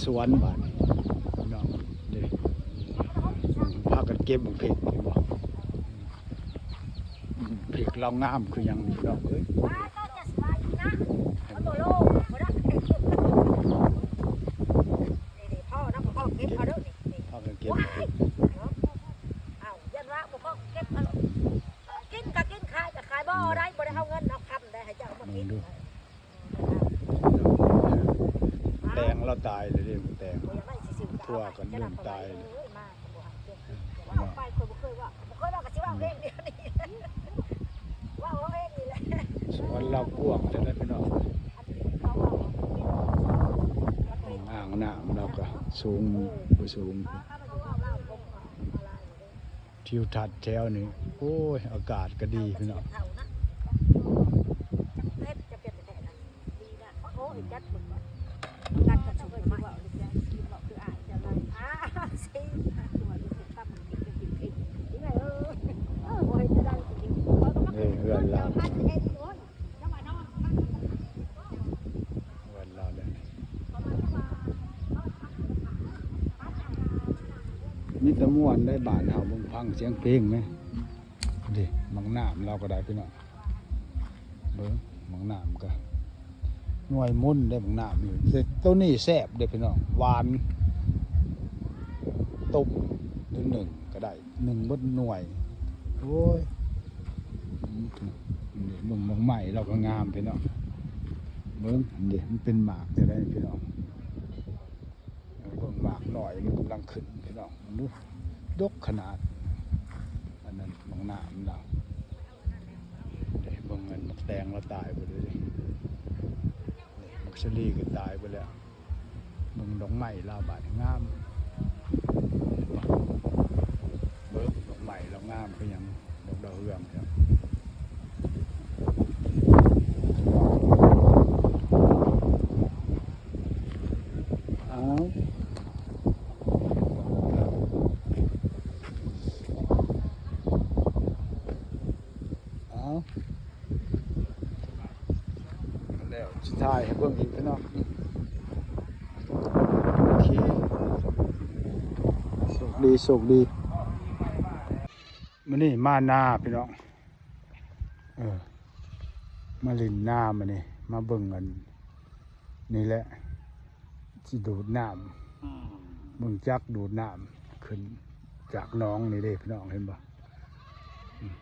ສວນບາດນີ້ພີ່ນ້ອງເດ້ ພາກັນເກັບບັກເຜັກ ເຫັນບໍ່? ບັກເຜັກລາວງາມຄືຫຍັງພີ່ນ້ອງເອີຍ. ພາກັນເກັບບັກເຜັກ ເອົາ ຢ້ານວ່າບໍ່ພໍເກັບເອົາໂລດ ກິນກໍກິນ ຂາຍກໍຂາຍ ບໍ່ໄດ້ ບໍ່ໄດ້ເອົາເງິນເອົາຄຳໄດ້ ໃຫ້ເຈົ້າເອົາມາກິນ. ແຕງລາວຕາຍເລີຍເດ້ ໝາກແຕງ ຖົ່ວກໍໜຶ້ງຕາຍເລີຍ. ສວນລາວກວ້າງແທ້ໆ ພີ່ນ້ອງ. ອ່າງນ້ຳລາວກໍສູງ ບໍ່ສູງ. ທິວທັດແຖວນີ້ ໂອ້ຍ ອາກາດກໍດີພີ່ນ້ອງ. ນີ້ເຮືອນລາວ ເຮືອນລາວແລ້ວນີ້ ມີແຕ່ມ່ວນໄດ໋ ບ້ານເຮົາ ເບິ່ງຟັງສຽງເພງແມະ. ເດ້ ໝາກໜາມລາວກໍໄດ້ພີ່ນ້ອງ ເບິ່ງໝາກໜາມກໍ ໜ່ວຍມົນໄດ້ໝາກໜາມນີ້ ແຕ່ໂຕນີ້ແຊບເດ້ພີ່ນ້ອງ ຫວານ ຕົ້ມ ຫຼື ໜຶ້ງກໍໄດ້ ໜຶ້ງເບິດໜ່ວຍ. ໂອ້ຍ ນີ້ເບິ່ງໝາກໄມ້ລາວກໍງາມພີ່ນ້ອງ ເບິ່ງ ນີ້ ມັນເປັນໝາກແທ້ໃດພີ່ນ້ອງ. ເບິ່ງໝາກນ້ອຍມັນກຳລັງຂຶ້ນພີ່ນ້ອງ ເບິ່ງດູ ດົກຂະໜາດ. ອັນນັ້ນໝາກໜາມລາວ ເດ້ ເບິ່ງອັນໝາກແຕງລາວຕາຍເບິດເລີຍເດ້ ນີ້ໝາກສາລີກໍຕາຍເບິດແລ້ວ. ເບິ່ງດອກໄມ້ລາວບາດນີ້ງາມ ເຫັນບໍ່? ເບິ່ງດອກໄມ້ລາວງາມຄືຫຍັງ ດອກດາວເຮືອງ. ອ້າວ ອ້າວ ແລ້ວຊິຖ່າຍໃຫ້ເບິ່ງອີກພີ່ນ້ອງ. ໂອເຄ ໂຊກດີ ໂຊກດີ. ມື້ນີ້ມານາພີ່ນ້ອງ ເອີ ມາຫຼິ້ນນາມື້ນີ້ ມາເບິ່ງອັນນີ້ແຫຼະ ຊິດູດນ້ຳ ເບິ່ງຈັກດູດນ້ຳຂຶ້ນຈາກໜອງນີ້ເດ້ພີ່ນ້ອງ ເຫັນບໍ່? ອືມ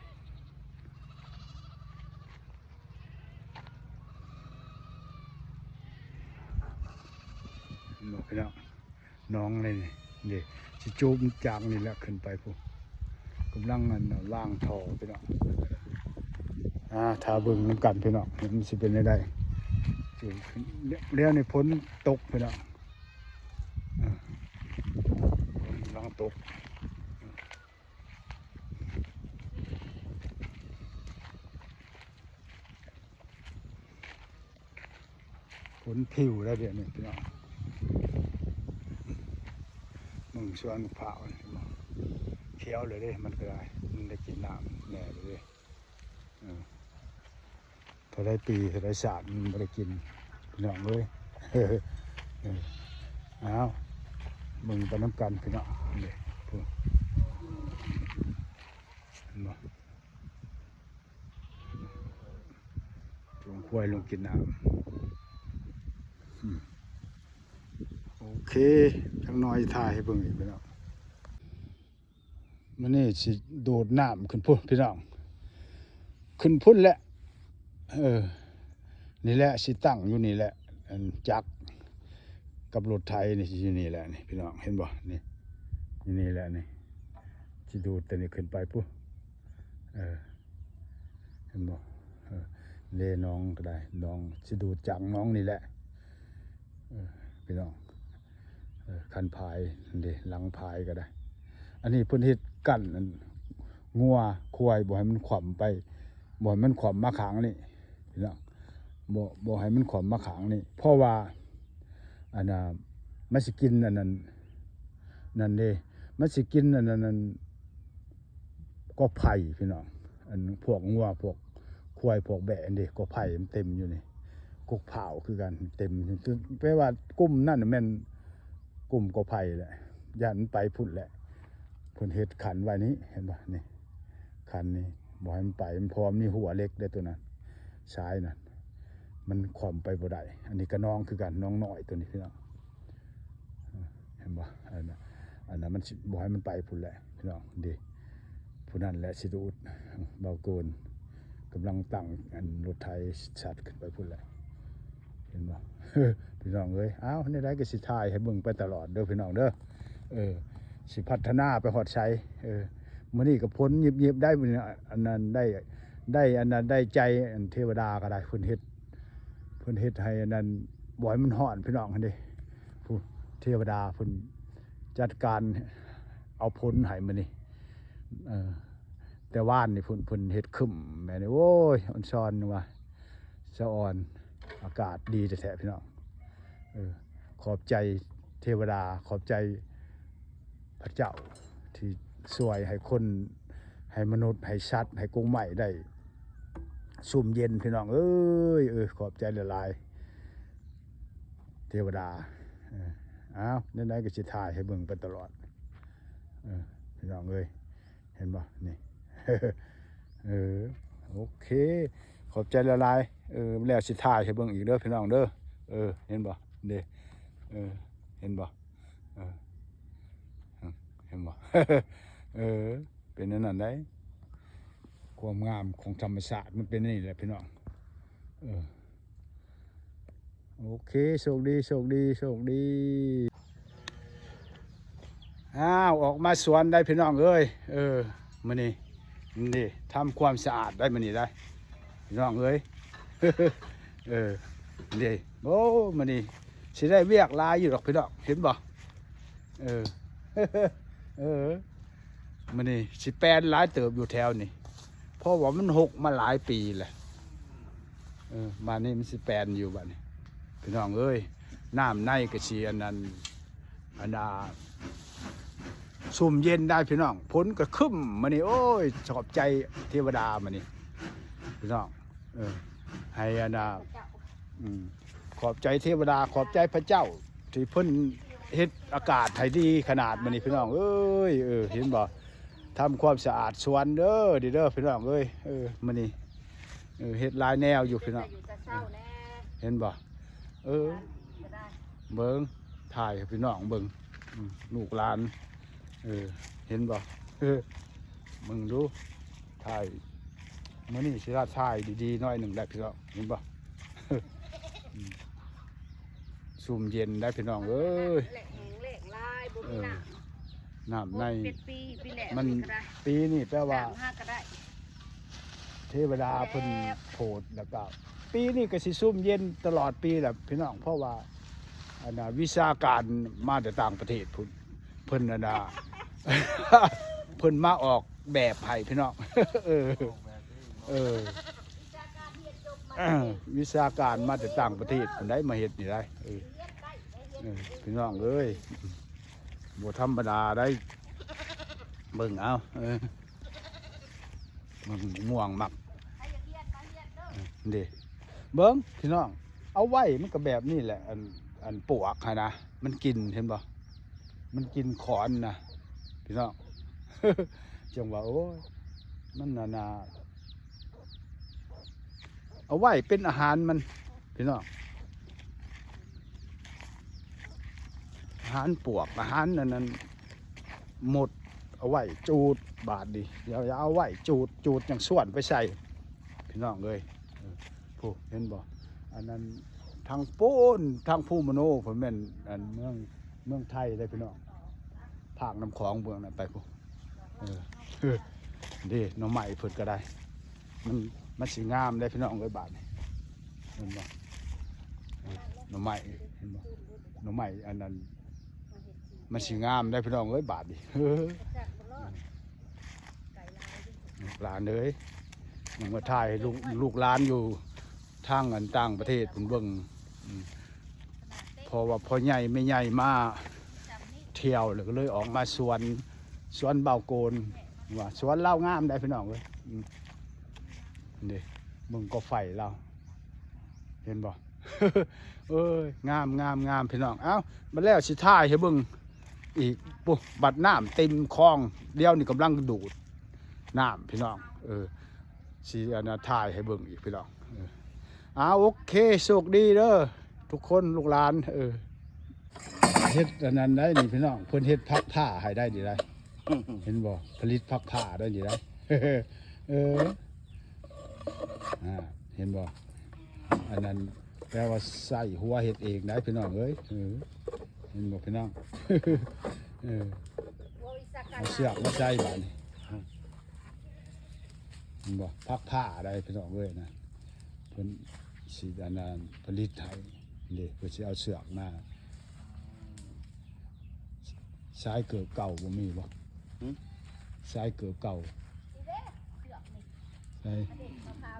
ເຫັນບໍ່ພີ່ນ້ອງ? ໜອງນີ້ເດ້ ຊິຈູບຈາກນີ້ແຫຼະຂຶ້ນໄປພຸ້ນ ກຳລັງອັນວາງທໍ່ພີ່ນ້ອງ. ອ່າ ຖ້າເບິ່ງນຳກັນພີ່ນ້ອງ ມັນຊິເປັນແນວໃດ. ແລ້ວນີ້ຝົນຕົກພີ່ນ້ອງ ອ່າ ຝົນກຳລັງຕົກ. ຝົນພິວໄດ້ດຽວນີ້ພີ່ນ້ອງ ເບິ່ງສວນໝາກພ້າວນີ້ ຂຽວເລີຍເດ້ ມັນກໍໄດ້ ມັນໄດ້ກິນນ້ຳແນ່ເລີຍເດ້. ເອີ ເທົ່າໃດປີເທົ່າໃດຊາດມັນບໍ່ໄດ້ກິນພີ່ນ້ອງເອີຍ. ເອີ ເອົາ ເບິ່ງໄປນຳກັນພີ່ນ້ອງ ນີ້ ເຫັນບໍ່? ຈູງຄວາຍລົງກິນນ້ຳ. ອືມ ໂອເຄ ຈັກໜ້ອຍຖ່າຍໃຫ້ເບິ່ງອີກພີ່ນ້ອງ. ມື້ນີ້ຊິດູດນ້ຳຂຶ້ນພຸ້ນພີ່ນ້ອງ ຂຶ້ນພຸ້ນແຫຼະ. ເອີ ນີ້ແຫຼະ ຊິຕັ້ງຢູ່ນີ້ແຫຼະ ອັນຈັກກັບລົດໄຖນີ້ ຊິຢູ່ນີ້ແຫຼະນີ້ພີ່ນ້ອງ ເຫັນບໍ່? ນີ້ ຢູ່ນີ້ແຫຼະນີ້ ຊິດູດແຕ່ນີ້ຂຶ້ນໄປພຸ້ນ. ເອີ ເຫັນບໍ່? ເອີ ເລໜອງກໍໄດ້ ໜອງ ຊິດູດຈາກໜອງນີ້ແຫຼະ ເອີ ພີ່ນ້ອງ. ເອີ ຄັນພາຍເດ້ ຫຼັງພາຍກໍໄດ້. ອັນນີ້ເພິ່ນເຮັດກັ້ນອັນງົວຄວາຍ ບໍ່ໃຫ້ມັນຂວ້ຳໄປ ບໍ່ໃຫ້ມັນຂວ້ຳມາຂ້າງນີ້ພີ່ນ້ອງ ບໍ່ ບໍ່ໃຫ້ມັນຂວ້ຳມາຂ້າງນີ້ ເພາະວ່າ ອັນນ່າ ມັນຊິກິນອັນນັ້ນ ນັ້ນເດ້ ມັນຊິກິນອັນນັ້ນ ອັນກອໄຜ່ພີ່ນ້ອງ ອັນພວກງົວ ພວກຄວາຍ ພວກແບ້ເດ້ ກອໄຜ່ມັນເຕັມຢູ່ນີ້ ກົກພ້າວຄືກັນເຕັມ ແປວ່າກຸ່ມນັ້ນແມ່ນ ກຸ່ມກໍໄຜ່ແຫຼະ ຢ້ານມັນໄປພຸ້ນແຫຼະ. ເພິ່ນເຮັດຂັນໄວ້ນີ້ ເຫັນບໍ່? ນີ້ ຂັນນີ້ບໍ່ໃຫ້ມັນໄປ ເພາະວ່າມີຮົ້ວເຫຼັກເດ້ ໂຕນັ້ນ ຊາຍນັ້ນ ມັນຂວ້ຳໄປບໍ່ໄດ້. ອັນນີ້ກໍໜອງຄືກັນ ໜອງນ້ອຍໂຕນີ້ ພີ່ນ້ອງ ເຫັນບໍ່? ອັນນັ້ນ ອັນນັ້ນມັນຊິບໍ່ໃຫ້ມັນໄປພຸ້ນແຫຼະ ພີ່ນ້ອງເດ້. ຜູ້ນັ້ນແຫຼະຊິດູດ ເບົາໂກນ ກຳລັງຕັ້ງອັນລົດໄຖຊັດຂຶ້ນໄປພຸ້ນແຫຼະ ເຫັນບໍ່? ພີ່ນ້ອງເອີຍ ອ້າວ ແນວໃດກໍຊິຖ່າຍໃຫ້ເບິ່ງໄປຕະຫຼອດເດີ ພີ່ນ້ອງເດີ. ເອີ ຊິພັດທະນາໄປຮອດໃສ? ເອີ ມື້ນີ້ກໍຝົນຫຍິບໆ ໄດ້ ມື້ນີ້ ອັນນັ້ນໄດ້ ໄດ້ ອັນນັ້ນໄດ້ໃຈ ອັນເທວະດາກໍໄດ້ ເພິ່ນເຮັດ ເພິ່ນເຮັດໃຫ້ອັນນັ້ນ ບໍ່ໃຫ້ມັນຮ້ອນ ພີ່ນ້ອງຫັ້ນເດ້. ຜູ້ເທວະດາເພິ່ນຈັດການເອົາຝົນໃຫ້ມື້ນີ້ ເອີ ແຕ່ວານນີ້ພຸ້ນ ເພິ່ນເຮັດຄຶ້ມແມ່ນ ໂອ້ຍ ອອນຊອນວ່າ ສະອອນ ອາກາດດີແທ້ໆ ພີ່ນ້ອງ. ເອີ ຂອບໃຈເທວະດາ ຂອບໃຈພະເຈົ້າ ທີ່ຊ່ວຍໃຫ້ຄົນ ໃຫ້ມະນຸດ ໃຫ້ສັດ ໃຫ້ກົງໄມ້ໄດ້ຊຸ່ມເຢັນ ພີ່ນ້ອງເອີຍ. ເອີ ຂອບໃຈຫຼາຍໆ ເທວະດາ. ເອີ ອ້າວ ແນວໃດກໍຊິຖ່າຍໃຫ້ເບິ່ງໄປຕະຫຼອດ ເອີ ພີ່ນ້ອງເອີຍ. ເຫັນບໍ່ນີ້? ເອີ ໂອເຄ ຂອບໃຈຫຼາຍໆ. ເອີ ແລ້ວຊິຖ່າຍໃຫ້ເບິ່ງອີກເດີ ພີ່ນ້ອງເດີ. ເອີ ເຫັນບໍ່? ເດ້ ເອີ ເຫັນບໍ່? ເອີ ເຫັນບໍ່? ເອີ ເປັນແນວນັ້ນໃດ໋ ຄວາມງາມຂອງທຳມະຊາດມັນເປັນແນວນີ້ແຫຼະ ພີ່ນ້ອງ. ເອີ ໂອເຄ ໂຊກດີ ໂຊກດີ ໂຊກດີ. ອ້າວ ອອກມາສວນໄດ້ພີ່ນ້ອງເອີຍ. ເອີ ມື້ນີ້ ນີ້ ທຳຄວາມສະອາດໄດ້ມື້ນີ້ໄດ້ພີ່ນ້ອງເອີຍ. ເອີ ນີ້ ໂອ້ ມື້ນີ້ຊິໄດ້ວຽກຫຼາຍຢູ່ດອກພີ່ນ້ອງ ເຫັນບໍ່? ເອີ ເອີ ມື້ນີ້ຊິແປນຫຼາຍເຕີບຢູ່ແຖວນີ້ ເພາະວ່າມັນຮົກມາຫຼາຍປີແລ້ວ. ເອີ ບາດນີ້ມັນຊິແປນຢູ່ບາດນີ້ ພີ່ນ້ອງເອີຍ. ນ້ຳໃນກໍຊິອັນນັ້ນ ອັນນ່າ ຊຸ່ມເຢັນໄດ້ພີ່ນ້ອງ. ຝົນກໍຄຶ້ມມື້ນີ້ ໂອ້ຍ ຂອບໃຈເທວະດາມື້ນີ້ ພີ່ນ້ອງ. ເອີ ໃຫ້ອັນນ່າ ອືມ ຂອບໃຈເທວະດາ ຂອບໃຈພະເຈົ້າ ທີ່ເພິ່ນເຮັດອາກາດໃຫ້ດີຂະໜາດມື້ນີ້ ພີ່ນ້ອງເອີຍ. ເອີ ເຫັນບໍ່? ທຳຄວາມສະອາດສວນເດີ ດີເດີພີ່ນ້ອງເອີຍ. ເອີ ມື້ນີ້ ເອີ ເຮັດຫຼາຍແນວຢູ່ພີ່ນ້ອງ ເຫັນບໍ່? ເອີ ເບິ່ງ ຖ່າຍໃຫ້ພີ່ນ້ອງເບິ່ງ ອືມ ລູກຫຼານ ເອີ ເຫັນບໍ່? ເອີ ເບິ່ງດູ ຖ່າຍ ມື້ນີ້ຊິລາຖ່າຍດີໆ ໜ້ອຍໜຶ່ງໄດ້ພີ່ນ້ອງ ເຫັນບໍ່? ຊຸ່ມເຢັນໄດ້ພີ່ນ້ອງເອີຍ. ແລະແຫ້ງແລ້ງຫຼາຍ ບໍ່ມີນ້ຳ ເອີ ນ້ຳໃນ ຫົກເຈັດປີ ປີແລກ ມັນ ນີ້ກໍໄດ້ ປີນີ້ແປວ່າ ນ້ຳຫາກໍໄດ້ ເທວະດາເພິ່ນ ແບບ ໂຜດ ແລ້ວກໍປີນີ້ກໍຊິຊຸ່ມເຢັນຕະຫຼອດປີແຫຼະພີ່ນ້ອງ ເພາະວ່າ ອັນນ່າ ວິຊາການມາແຕ່ຕ່າງປະເທດພຸ້ນ ເພິ່ນ ອັນນ່າ ເພິ່ນມາອອກແບບໃຫ້ພີ່ນ້ອງ. ເອີ ເອີ ວິຊາການມາແຕ່ຕ່າງປະເທດພຸ້ນໄດ໋ ມາເຮັດນີ້ໄດ໋. ເອີ ເອີ ພີ່ນ້ອງເອີຍ ບໍ່ທຳມະດາໄດ໋ ເບິ່ງເອົາ ເອີ ມັນມ່ວງມັກ ເດ້ ເບິ່ງພີ່ນ້ອງ ເອົາໄວ້ມັນກໍແບບນີ້ແຫຼະ ອັນ ອັນປວກຫັ້ນນະ ມັນກິນ ເຫັນບໍ່? ມັນກິນຂອນນະພີ່ນ້ອງ ຈັ່ງວ່າ ໂອ້ຍ ມັນ ອັນນ່າ ເອົາໄວ້ເປັນອາຫານມັນພີ່ນ້ອງ ອາຫານປວກ ອາຫານອັນນັ້ນ ມົດ ເອົາໄວ້ຈູດ ບາດນີ້ ຢ່າ ຢ່າເອົາໄວ້ຈູດ ຈູດຍັງຊວນໄປໃສ່ ພີ່ນ້ອງເອີຍ. ເອີ ຜູ້ ເຫັນບໍ່? ອັນນັ້ນທາງໂປ້ນ ທາງພູມະໂນພຸ້ນ ແມ່ນອັນເມືອງ ເມືອງໄທເດ້ພີ່ນ້ອງ ພາກນ້ຳຂອງເບື້ອງນັ້ນໄປພຸ້ນ. ເອີ ເດ້ ໜໍ່ໄມ້ເພິ່ນກໍໄດ້ ມັນ ມັນຊິງາມເດ້ພີ່ນ້ອງເອີຍ ບາດນີ້ ເຫັນບໍ່? ເອີ ໜໍ່ໄມ້ ເຫັນບໍ່? ໜໍ່ໄມ້ອັນນັ້ນ ມັນຊິງາມໄດ໋ພີ່ນ້ອງເອີຍ ບາດນີ້. ເອີ ລູກຫຼານເອີຍ ຍັງມາຖ່າຍໃຫ້ລູກ ລູກຫຼານຢູ່ທາງອັນຕ່າງປະເທດພຸ້ນເບິ່ງ ອືມ ເພາະວ່າພໍ່ໃຫຍ່ແມ່ໃຫຍ່ມາທ່ຽວ ແລ້ວກໍເລີຍອອກມາສວນ ສວນເບົາໂກນ ວ່າສວນລາວງາມໄດ໋ພີ່ນ້ອງເອີຍ. ອືມ ນີ້ເບິ່ງກໍໄຟລາວ ເຫັນບໍ່? ເອີຍ ງາມ ງາມ ງາມ ພີ່ນ້ອງ. ເອົ້າ ບັດແລ້ວຊິຖ່າຍໃຫ້ເບິ່ງອີກ. ປຸ ບັດນ້ຳເຕັມຄອງ ດຽວນີ້ກຳລັງດູດນ້ຳ ພີ່ນ້ອງ. ເອີ ຊິອັນນ່າ ຖ່າຍໃຫ້ເບິ່ງອີກ ພີ່ນ້ອງ. ເອີ ເອົາ ໂອເຄ ໂຊກດີເດີທຸກຄົນ ລູກຫຼານ. ເອີ ເຮັດອັນນັ້ນໄດ້ນີ້ ພີ່ນ້ອງ ເພິ່ນເຮັດພັກຜ້າໃຫ້ໄດ້ນີ້ໄດ໋ ເຫັນບໍ່? ຜະລິດພັກຜ້າໄດ້ນີ້ໄດ໋. ເອີ ອ່າ ເຫັນບໍ່? ອັນນັ້ນແປວ່າໃຊ້ຫົວເຮັດເອງໄດ໋ ພີ່ນ້ອງເອີຍ. ເອີ ເຫັນບໍ່ ພີ່ນ້ອງ? ເອີ ເອົາເຊືອກມາໃສ່ບາດນີ້ ເຫັນບໍ່? ພັກຜ້າໄດ໋ ພີ່ນ້ອງເອີຍນະ. ເພິ່ນຊິອັນນັ້ນຜະລິດໃຫ້ເດ້ ເພິ່ນຊິເອົາເຊືອກມາ. ສາຍເກີບເກົ່າບໍ່ມີບໍ່? ຫື? ສາຍເກີບເກົ່າ ໃສ່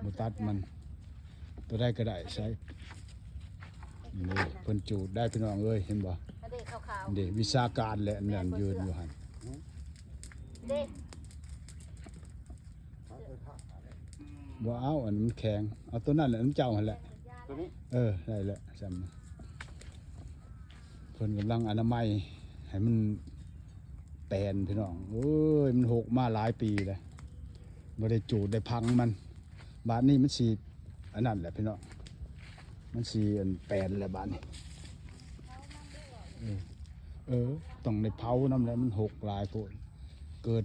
ບໍ່ຕັດມັນ ຕົວໃດກໍໄດ້ ໃສ່. ນີ້ເພິ່ນຈູດໄດ້ ພີ່ນ້ອງເອີຍ ເຫັນບໍ່? ເດ້ ວິຊາການແຫຼະ ອັນນັ້ນຢືນຢູ່ຫັ້ນ ເດ້. ບໍ່ເອົາ ອັນມັນແຂງ ເອົາຕົວນັ້ນແຫຼະ ນຳເຈົ້າຫັ້ນແຫຼະ. ຕົວນີ້? ເອີ ໄດ້ແຫຼະ ຊ່ຳ ເພິ່ນກຳລັງອະນາໄມໃຫ້ມັນແປນ ພີ່ນ້ອງເອີຍ. ມັນຫົກມາຫຼາຍປີແລ້ວ ບໍ່ໄດ້ຈູດໄດ້ພັງມັນ. ບາດນີ້ມັນຊິອັນນັ້ນແຫຼະ ພີ່ນ້ອງ ມັນຊິອັນແປນແຫຼະບາດນີ້. ເອີ ເອີ ຕ້ອງໄດ້ເຜົານຳແຫຼະ ມັນຫົກຫຼາຍໂພດ. ເກີດ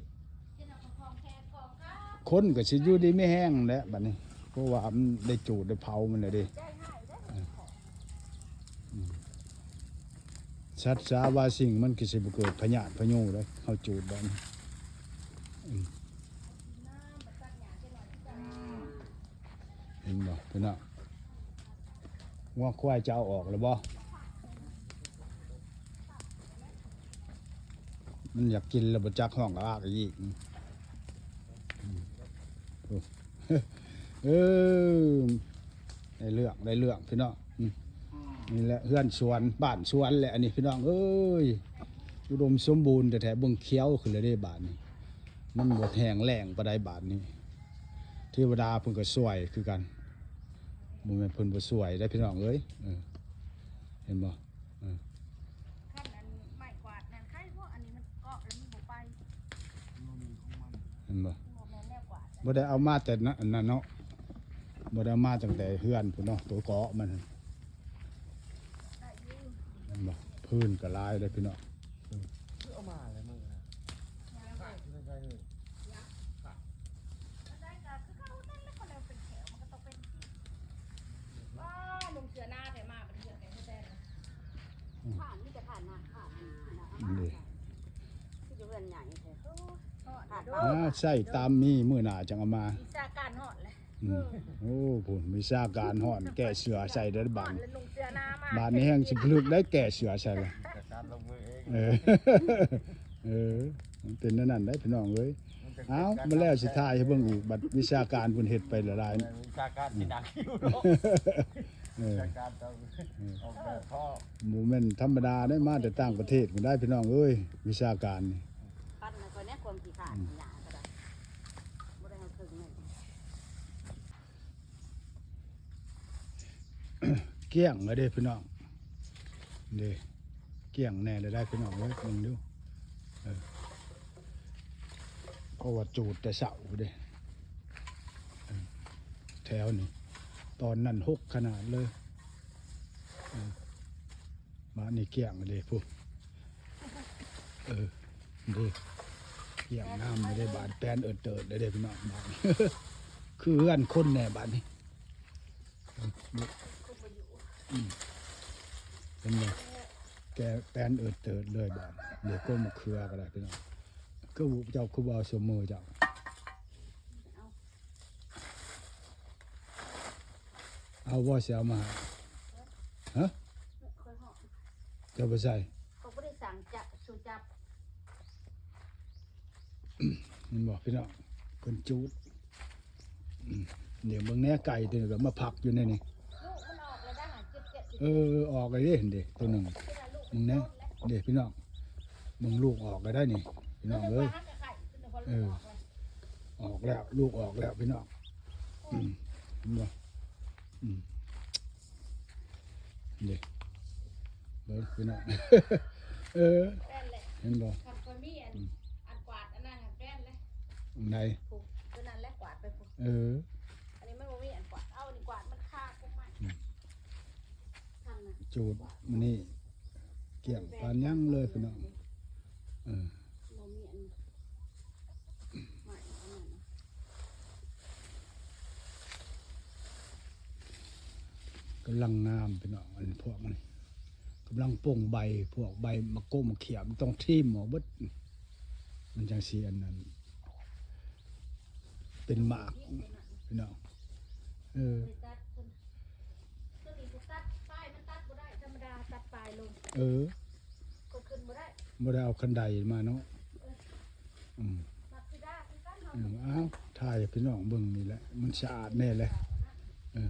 ຄົນກໍຊິຢູ່ດີມີແຮງແຫຼະບາດນີ້ ເພາະວ່າມັນໄດ້ຈູດໄດ້ເຜົາມັນແລ້ວເດ້. ອືມ ສັດສາວາສິ່ງມັນກໍຊິບໍ່ເກີດພະຍາດພະຍູດເດ້ ເຮົາຈູດແບບນີ້. ອືມ ເຫັນບໍ່ພີ່ນ້ອງ? ງົວຄວາຍຈະເອົາອອກແລ້ວບໍ່? ມັນຢາກກິນແລ້ວບໍ່ຈັກຮ້ອງອາກອີກ. ເອີ ໄດ້ເລື່ອງ ໄດ້ເລື່ອງ ພີ່ນ້ອງ. ນີ້ແຫຼະເຮືອນສວນ ບ້ານສວນແຫຼະອັນນີ້ ພີ່ນ້ອງເອີຍ. ອຸດົມສົມບູນແທ້ໆ ເບິ່ງຂຽວຂຶ້ນແລ້ວເດ້ບາດນີ້. ມັນບໍ່ແຫ້ງແລ້ງປານໃດບາດນີ້. ເທວະດາເພິ່ນກໍຊ່ວຍຄືກັນ ບໍ່ແມ່ນເພິ່ນບໍ່ຊ່ວຍໄດ໋ ພີ່ນ້ອງເອີຍ. ເອີ ເຫັນບໍ່? ເອີ ຄັນອັນໄມ້ກວາດນັ້ນໄຄເພາະອັນນີ້ມັນເກາະແລ້ວມັນບໍ່ໄປ. ເຫັນບໍ່? ບໍ່ແມ່ນແນວກວາດ ບໍ່ໄດ້ເອົາມາແຕ່ນັ້ນ ອັນນັ້ນເນາະ ບໍ່ໄດ້ເອົາມາຕັ້ງແຕ່ເຮືອນພຸ້ນເນາະ ຕົວເກາະມັນ. ເຫັນບໍ່? ພື້ນກໍຫຼາຍເດ້ພີ່ນ້ອງ. ເອີ ຄືເອົາມາແລ້ວມື້ນະ ຂາດຢູ່ໃນໃຈເລີຍ. ອືມ ນີ້ ອ່າ ໃສ່ຕາມມີ ມື້ໜ້າຈັ່ງເອົາມາ. ວິຊາການຮອດແຫຼະ. ອືມ ໂອ້ ພຸ້ນ ວິຊາການຮ້ອນ ແກ້ເສື້ອໃສ່ເດີບາດນີ້. ບາດນີ້ແຮ່ງຊິພິລຶກໄດ້ ແກ້ເສື້ອໃສ່ແລ້ວ. ເອີ ເອີ ມັນເປັນແນວນັ້ນໄດ໋ ພີ່ນ້ອງເອີຍ. ເອົາ ມາແລ້ວຊິຖ່າຍໃຫ້ເບິ່ງອີກ ບັດວິຊາການເພິ່ນເຮັດໄປຫຼາຍໆ ວິຊາການຊິໜັກຢູ່ເນາະ. ເອີ ວິຊາການຕ້ອງອອກແບບພໍ ບໍ່ແມ່ນທຳມະດາເດ້ ມາແຕ່ຕ່າງປະເທດພຸ້ນໄດ໋ ພີ່ນ້ອງເອີຍ ວິຊາການນີ້. ປັນໃຫ້ຂ້ອຍແດ່ ຄວາມຂີ້ຄ້ານ ອືມ ຫຍ້າກໍໄດ້ ບໍ່ໄດ້ເອົາເຄິ່ງໜຶ່ງ. ກ້ຽງແລ້ວເດ້ພີ່ນ້ອງ ເດ້ ກ້ຽງແດ່ແລ້ວໄດ໋ພີ່ນ້ອງເອີຍ. ເບິ່ງດູ ເອີ ເພາະວ່າຈູດແຕ່ເຊົ້າເດ້ ເອີ ແຖວນີ້ ຕອນນັ້ນຫົກຂະໜາດເລີຍ. ເອີ ບາດນີ້ກ້ຽງເດ້ພຸ້ນ ເອີ ເດ້ ກ້ຽງງາມເດ້. ບາດແປນເອີດເຕີດເດ້ພີ່ນ້ອງ ບາດນີ້ ຄືເຮືອນຄົນແດ່ບາດນີ້. ອືມ ເຫັນບໍ່ ແກແປນເອີດເຕີດເລີຍບາດ. ເດ້ ກົນມະເຂືອກໍໄດ້ພີ່ນ້ອງ. ຄືເຈົ້າຄືບໍ່ເອົາສ່ວນມືເຈົ້າ? ເອົາບໍ່ ຊິເອົາມາໃຫ້? ຮະ? ເຈົ້າບໍ່ໃສ່? ເຂົາບໍ່ໄດ້ສັ່ງຈັບ ສູ່ຈັບ. ເຫັນບໍ່ພີ່ນ້ອງ ເພິ່ນຈູດ. ອືມ ດຽວເບິ່ງແນ່ ໄກ່ຕົວນີ້ກໍມາພັກຢູ່ໃນນີ້. ລູກມັນອອກແລ້ວໄດ໋ ເຈັບໆ ເອີ ອອກແລ້ວເດ້ ເຫັນເດ້ ຕົວໜຶ່ງ. ເບິ່ງແນ່ ເດ້ພີ່ນ້ອງ ເບິ່ງລູກອອກແລ້ວໄດ໋ນີ້ ພີ່ນ້ອງເອີຍ. ເອີ ອອກແລ້ວ ລູກອອກແລ້ວພີ່ນ້ອງ. ອືມ ເຫັນບໍ່? ອືມ ອ ນີ້ ເບິ່ງພີ່ນ້ອງ ເອີ ແປ້ນແຫຼະ ເຫັນບໍ່? ຄັນຂ້ອຍມີອັນ ອືມ ອັນກວາດອັນນັ້ນແປ້ນແຫຼະ ອັນໃດ? ພຸ້ນ ຕົວນັ້ນແຫຼະ ກວາດໄປພຸ້ນ ເອີ ອັນນີ້ມັນບໍ່ມີອັນກວາດ ເອົາອັນນີ້ກວາດ ມັນຄາກົກໄມ້ ອືມ ທາງນັ້ນ ຈູດມື້ນີ້ ກ້ຽງປານຫຍັງເລີຍພີ່ນ້ອງ ເອີ ບໍ່ມີອັນ ໄມ້ອັນນັ້ນ ກຳລັງງາມພີ່ນ້ອງ ອັນພວກມັນກຳລັງປົ່ງໃບ ພວກໃບໝາກກົກໝາກຂຽມ ຕ້ອງຖິ້ມອອກເບິດ ມັນຈັ່ງຊິອັນນັ້ນ ເປັນໝາກພີ່ນ້ອງ ເອີ ຕັດເພິ່ນ ຕົວນີ້ກໍຕັດປາຍ ມັນຕັດບໍ່ໄດ້ ທຳມະດາຕັດປາຍລົງ ເອີ ກໍຂຶ້ນບໍ່ໄດ້ ບໍ່ໄດ້ເອົາຄັນໄດມາເນາະ ເອີ ອືມ ມັກຊິດາຄືກັນເຮົາ ອືມ ອ້າວ ຖ່າຍໃຫ້ພີ່ນ້ອງເບິ່ງນີ້ແຫຼະ ມັນສະອາດແດ່ແຫຼະ ເອີ.